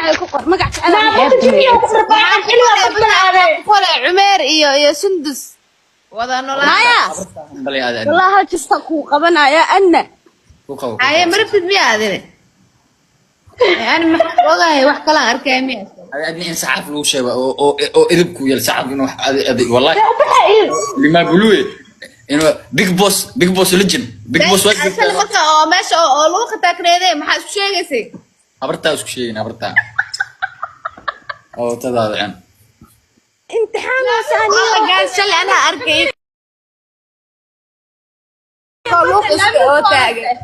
Jecel ku qor, magac jecel. Naaqada jiniya ku dharbaaxan xilwa qofkan. Kole Cumeer iyo Sundus wada noolaa. Maya. Balay aad. Wallah, hal jista kuu qabanaya anna. Ku qabo. Haye, marabtid miya adine? Ani maxaan ogahay? Wax kalaan arkaya miya? Adna in saxaaf lagu sheego oo edeb ku yeel saxaaf inuu wax adi wallahi U baxa il. Lima buluwe inuu big boss, big boss legend, big boss waa. Shalay marka oo meesha oo lagu khataakneeday, maxaa isku sheegaysay? Habartaa isku sheegin, habartaa oo tadaada cun. Imtixaan. Wallah guys, shalay anaa arkay oo luuq iska oo taagan.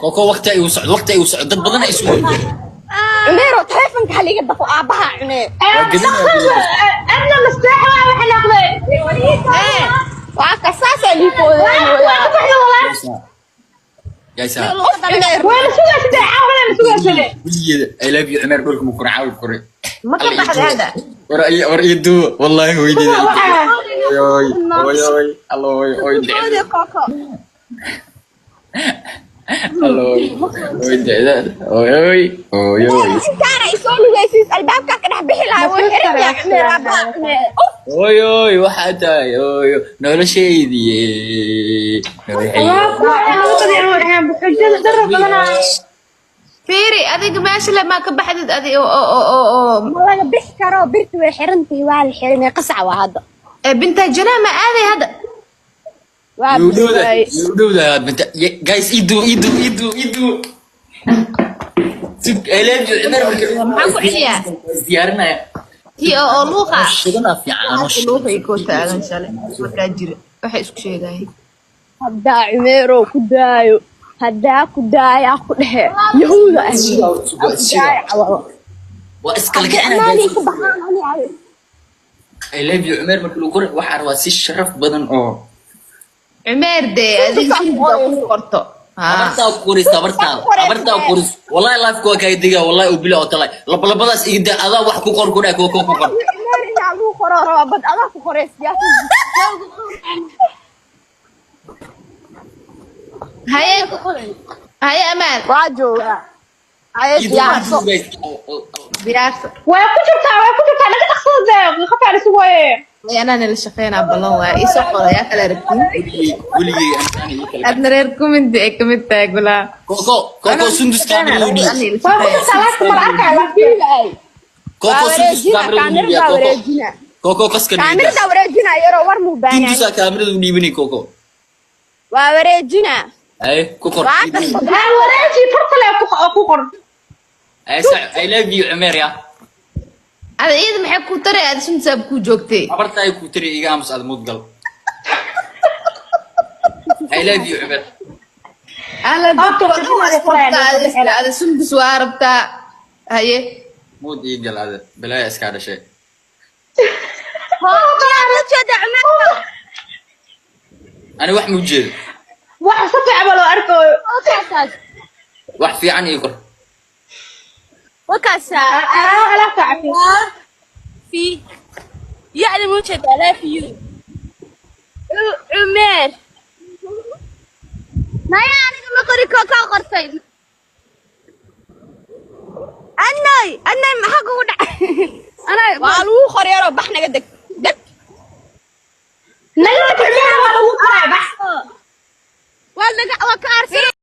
Koko, waqti ay u socdo, waqti ay u socdo, dad badan ay isu. Cumeero, taleefanka hal iga dafo, aabaha cunee. Waa gedinaya. Adna masteex waa waxa noqday. Ee. Waa ka saasaa liifoodeynooyaa. Gaysa. Cumeer. Waa la sugaysa dee, caawa la sugaysa. Weligeeda "I love you, Cumeer" dhulka mu kora caawi kore. Ma ka baxday hadda? War ay, war iyo duwa, wallahi hooyadeeda. Oy oy oy, allo, oy oy. Oode koko. Allo, oy oy, dicda, oy oy oy oy. Intaana isoo lugaysiis, albaabkaa ka dhex bixi lahaa, wuu xiran yahay. Cumeer, aabaha cunee. Oy oy, waxaa tahay oy noloshaydii. Xujada dara badanaa. Fiiri, adiga meesha le maa ka baxdid adi oo Ma laga bixi karo, birti way xirantahay, waa la xiranay, qasac waa hadda. Ee, binta janaa ma aaday hadda? Waa Yuu dhowdahay. biswaay. Yuu dhowdahay binta. Guys, idu idu idu idu. I love you, Cumeer, marka Maxaan ku celiyaa? Diyaarinaya. Tii oo luuqa. Shidanaa fiican anoo shidan. Luuqay koo taagan shalay markaa jira, waxay isku sheegayeen. Haddaa Cumeerow ku daayo, haddaa ku daayaa ku dhehe yahuuda ah. Shida. Waa iskala kicina. Amaanay ka baxaan ani adi. I love you, Cumeer, marka lagu qoray waxaa rabaa si sharaf badan oo Cumeer dee, adiga Sundus ku qorto. Ha. Habartaa ku qoraysa, habartaa, habartaa ku qoraysa. Wallahi life waa kaaga digaa, wallahi uu bila oo talay labalabadaas iga daa. Adaa wax ku qor, ku dhaay kuwa ku qor. Cumeer inaa lagu qoro rabaa, bad adaa ku qoray siyaasad. Haye haye, Amaan. Waa joogaa, haye, diyaarso. Diyaarso. Way ku jirtaa, way ku jirtaa, naga dhaqsada dee, qofaa la sugaaye. Ay, anaa nala shaqeynaa, ballan waay, isoo qora yaa kala aragtiin. Weligey, weligey anaan ii kala. Adna reer kumindi ay kamid tahay gulaa. Koko, koko, Sundus kaamirada u dhiib. Way ku jirtaa, laakiin mala arkaya laakiin. Koko, Waa Sundus wareejina. kaamirada u Kaamirada dhiibiya. Koko. Wareejina. Koko, kaska dhiibida. Kaamirada wareejina, yaroo war muu baanyahay. Sundusa kaamirada u dhiibanay, koko. Waa wareejina. Ay ku qor. Waa kas. Ha wareeji, fartale ku qor. Ay sac, "I love you, Cumeer" ya. Ada iyada maxay ku taray? Ada Sundusaab kuu joogtay. Habarta ay ku tiri iga aamus, aad mudgal. "I love you, Cumeer." Ala. Okay, dadka oo dhan waa waxaan isqabtaa, ada Sundus waa rabtaa, haye. Mud ii gal, ada balaaya iskaa dhashay. Miyaa la jeeda Cumeer? Ani wax ma ujeedo. Wax si fiican baa loo arkaayo. Wax fiican ii kor. Wakaasaa. Alaabta cafi. في يعني مو jeeda "I love you, Cumeer". Naya, aniga ma qori, koo qortay. Anay, anay, maxaa kugu dhacay? Waa lagu qoray, yaroo bax, naga deg deg. Naga tag, waa lagu qoray, bax. Waa naga, waa ka aarsan.